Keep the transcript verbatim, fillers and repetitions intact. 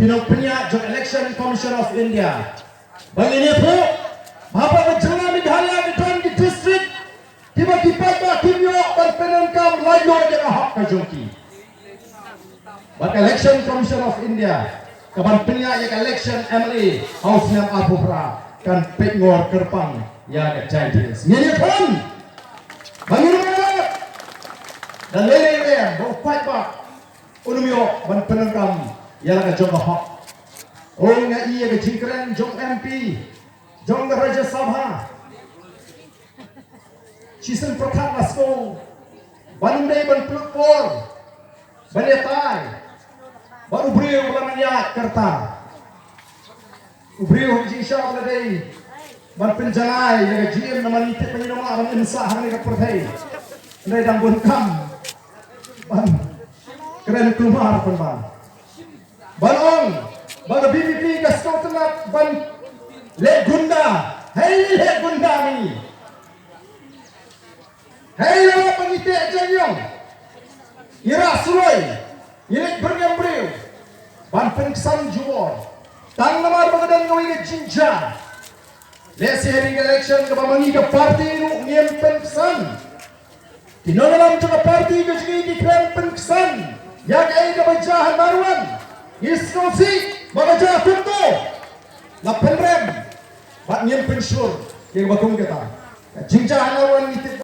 Ki nongpynïaid jong Election Commission of India. Ba ngin ïathuh ba ha ka jylla Meghalaya ki don ki district kiba ki paidbah kim ïoh ban pyndonkam laitluid ïa ka hok ka jong ki. Bad ka Election Commission of India ka ban pynïaid ïa ka election M L A ha u snem arphew phra kan peit ngor kyrpang ïa ka Giant Hills. Ngin ïakhun ba ngin ïa da lei lei lei ba u paidbah un ym ïoh ban pyndonkam ïa la ka jong ka hok. Ong nga ïa ka jingkren jong M P jong ka Rajya Sabha. Shisien pyrkhat la sngewbha ban ym dei ban pynlut por ban ïatai bad u briew ba la nang ïaid ka rta. U briew ha ka jingshisha ba la dei ban pynjangai ïa ka jingim namar ngi tip ba ngi dang lah ban im sah hangne ka pyrthei. Hynrei dang bun kam ban kren kulmar pynban. Ban ong ba ka V P P ka sngewtynnat ban leh gunda. Hei leh gunda ngi. Hei leh ba ngi teh jaiong. Ngi rah suroi. Ngi leh byrngem briew ban pynksan jubor. Tang namar ba ka don kawei ka jingjia. Lehse ha ka election kaba ma ngi ka party ruh ngim pynksan. Ki nongïalam jong ka party ka jong ngi ki khlem pynksan ïa kaei kaba jia ha Narwan. Ngi sngewsih ba ka jia kumto. La pynrem bad ngim pynshur ïa kaba kum kata. Ka jingjia ha Narwan ngi tip